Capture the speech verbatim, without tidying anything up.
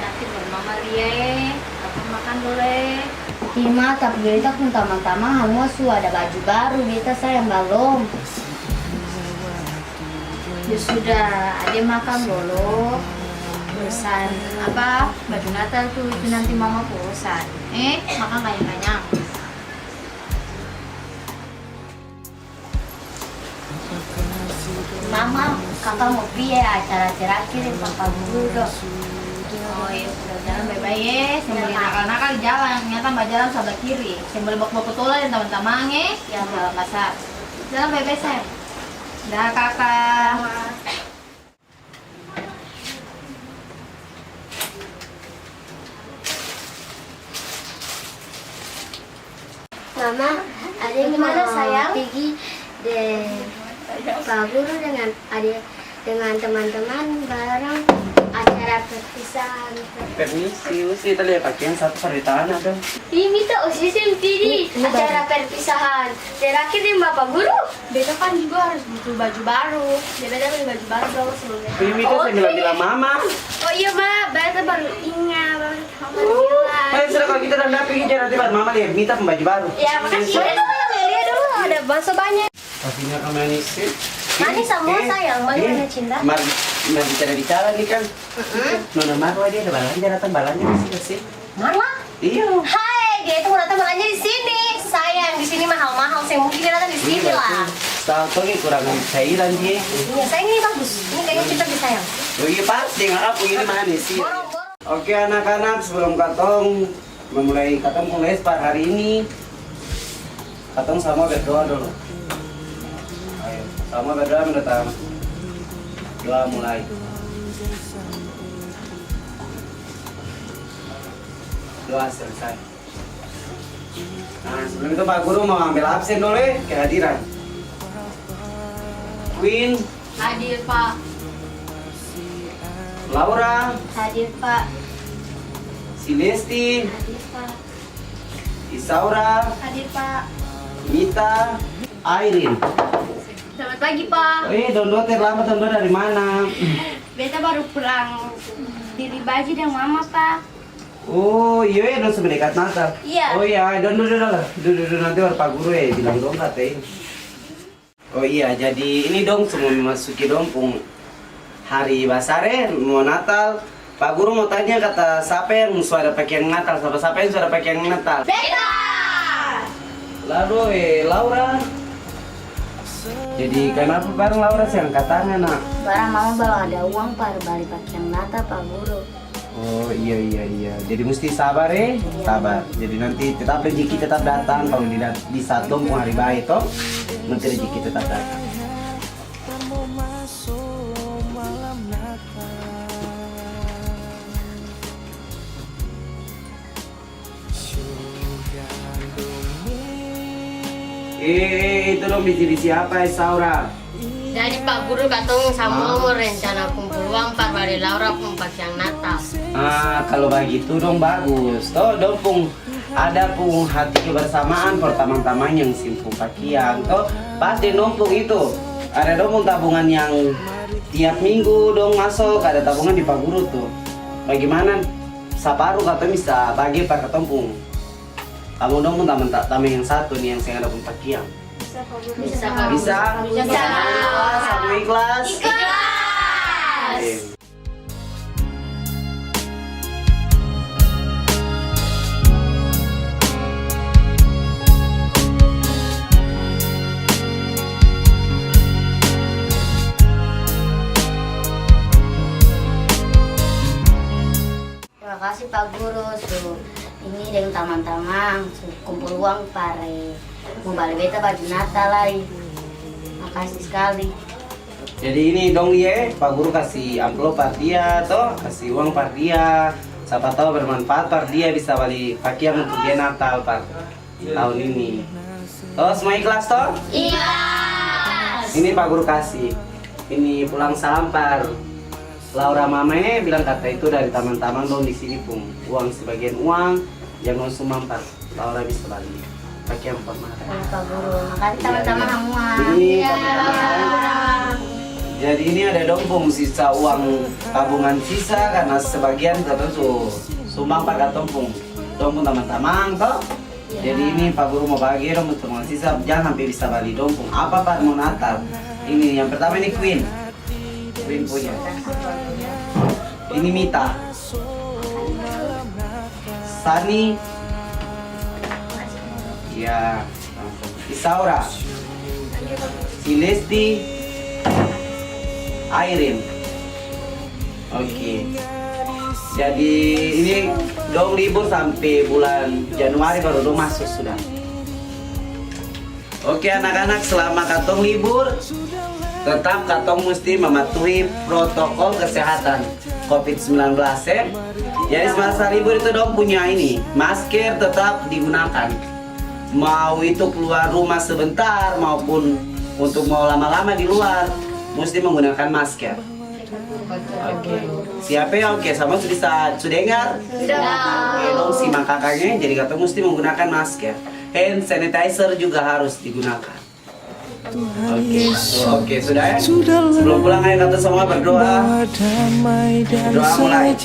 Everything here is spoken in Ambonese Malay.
Nanti baru mama lia e, katong makang dolo e. Ima, tapi beta pung tamang-tamang samua su ada baju baru, beta sayang balom. Ya sudah, ade makang dolo. Urusan apa, baju Natal tu, itu nanti mama pung urusan. Eh, makang kanyang-kanyang. Mama, kaka mo pi e acara terakhir deng papa guru do. Oh iya, sudah jalan bae-bae e, seng bole nakal-nakal di jalan, nyata bajalan sabla kiri, seng bole baku-baku tola deng tamang-tamang e, yang jalan basar. Jalan bae-bae sayang. Dah kaka. Mama, ade mau pigi deng pa guru dengan ade, dengan teman-teman bareng acara perpisahan. Permisi, usi, beta lia pakiang satu par di tangan ada. Ih, mita, usi seng pigi acara perpisahan terakhir deng bapa guru. Beta kan juga harus butuh baju baru. Ya, beta beli baju baru dong sebelum beta. Ini Mita seng bilang-bilang mama. Oh iya, Ma, beta baru ingat, baru ingat. Baik, sudah kalau gitu, Danda pigi aja nanti baru mama lia Mita pung baju baru. Ya, makasih. Lia dulu, lia dulu, ada bakso banyak. Kasihnya ke manis sih. Manis semua, eh, sayang. Bagaimana, eh, cinta? Mar, mar bicara-bicara nih kan. Mm-mm. Nona Marwa dia ada balanja, datang balanja di sini sih. Marwa? Iya. Hai, dia itu mau datang balanja di sini. Sayang, di sini mahal-mahal. Seng mungkin dia datang di sini lah. Iya, betul. Tahu tuh, kurang cairan dia. Iya, sayang, ini bagus. Ini kayaknya cocok di sayang. Oh iya, pas dengan apa ini manis sih. Borong, borong. Oke, anak-anak, sebelum katong memulai katong pung les par hari ini, katong samua berdoa dolo. Ayo, samua berdoa, minta doa mulai. Doa selesai. Nah, sebelum itu Pak Guru mau ambil absen dolo, eh, kehadiran. Queen. Hadir, Pak. Laura. Hadir, Pak. Silesti. Hadir, Pak. Isaura. Hadir, Pak. Mita. Airin. Selamat pagi, Pak. Eh, dong dua terlambat, dong dua dari mana? Beta baru pulang beli baju deng mama, Pak. Oh, iyo, eh, dong su mendekat Natal. Iya. Oh, iya, dong dudu dolo. Dudu, dudu, nanti baru Pak Guru, eh, bilang dong kata, eh. Oh iya, jadi ini dong su mo memasuki dong pung hari basar e, mo Natal. Pak Guru mo tanya kata sapa yang su ada pakiang Natal, sapa-sapa yang su ada pakiang Natal? Beta! Lalu, eh, Laura? Jadi kanapa barang Laura seng angka tangan, Nak? Barang mama balong ada uang par bali pakiang Natal, Pak Guru. Oh, iya, iya, iya. Jadi musti sabar, eh. Sabar. Jadi nanti tetap rejeki tetap datang. Kalau di, di saat dong pung hari bae to, nanti rejeki tetap datang. Eh, eh, itu dong bisi-bisi apa, eh, Saura? Jadi, Pak Guru, katong samua mo rencana kumpul uang par bali Laura pung pakiang Natal. Ah, kalo bagitu dong bagus. To, dong pung ada pung hati kebersamaan par tamang-tamang yang seng pung pakiang. To, pas deng dong pung itu, ada dong pung tabungan yang tiap minggu dong maso, ada tabungan di Pak Guru tu. Bagimana? Saparu katong bisa bage par katong pung tamang, dong pung tamang, tamang yang satu ni yang seng ada pung pakiang. Bisa, Pak Guru. Bisa, Pak Guru. Bisa? Bisa. Ikhlas, samua ikhlas? Ikhlas. Oke. Terima kasih, Pak Guru, su ini deng tamang-tamang, su kumpul uang par, eh, mo bali beta baju Natal lai. Makasih skali. Jadi ini dong lia, Pak Guru kasi amplop par dia to, kasi uang par dia. Sapa tau bermanfaat par dia, bisa bali pakiang untuk dia Natal par tahun ini. To, semua ikhlas to? Ikhlas. Ini Pak Guru kasi. Ini pulang salam par Laura mama e, bilang kata itu dari tamang-tamang dong di sini pung uang, sebagian uang jang dong sumbang par Laura bisa bali pakiang par Mara. Pak Guru, makasih tamang-tamang samua. Iya. Ini tamang-tamang. Jadi ini ada dong pung sisa uang tabungan sisa, karna sebagian katong su sumbang par katong pung, dong pung tamang-tamang to. Jadi ini Pak Guru mo bage dong pung tabungan sisa, jang sampe bisa bali dong pung apa par mo Natal. Ini yang pertama ini Queen. Queen punya. Ini Mita. Sani. Ya. Isaura. Si Lesti. Airin. Oke. Jadi ini dong libur sampe bulan Januari baru dong maso sudah. Oke, anak-anak, selama katong libur, tetap katong musti mematuhi protokol kesehatan covid sembilan belas, e. Jadi, semasa libur itu dong punya ini, masker tetap digunakan. Mau itu keluar rumah sebentar maupun untuk mau lama-lama di luar, musti menggunakan masker. Oke. Siap, e? Oke, samua su bisa, su dengar? Sudah. Oke, dong simak kakaknya, jadi katong musti menggunakan masker. Hand sanitizer juga harus digunakan. Oke, oke, sudah, e? Sebelum pulang, ayo katong samua berdoa. Doa mulai.